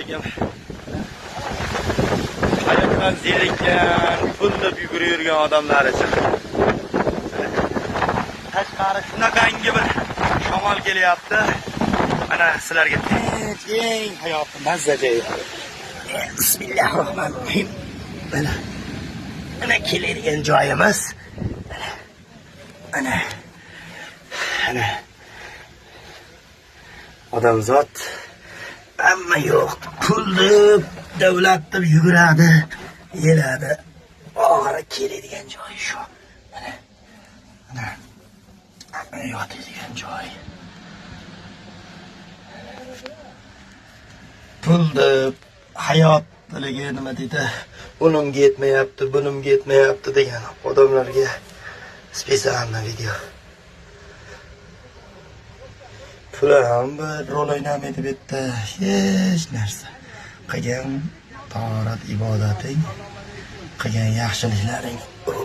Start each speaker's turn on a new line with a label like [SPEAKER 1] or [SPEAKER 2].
[SPEAKER 1] Alaykum. Hayotdan zerikkan, pul deb yugurib yurgan odamlar uchun. Tashqari shunaqangi bir shamol kelyapti. Mana sizlarga tinch, eng hayotni mazza joyi. Bismillahirrohmanirrohim. Mana. Mana keladigan joyimiz. Mana. Mana. Mana. Odamzod hamma yo'q. Pul deb, davlat deb yuguradi, yeladi. Oxiri keladigan joyi shu. Mana. Mana. Yotadigan joy. Pul deb hayot haligi nima deydi, unimga yetmayapti, bunimga yetmayapti degan odamlarga специально video. Pul ham bir rol o'ynamaydi bu yerda, hech narsa. Qilgan torat ibodating, qilgan yaxshiliklaring rol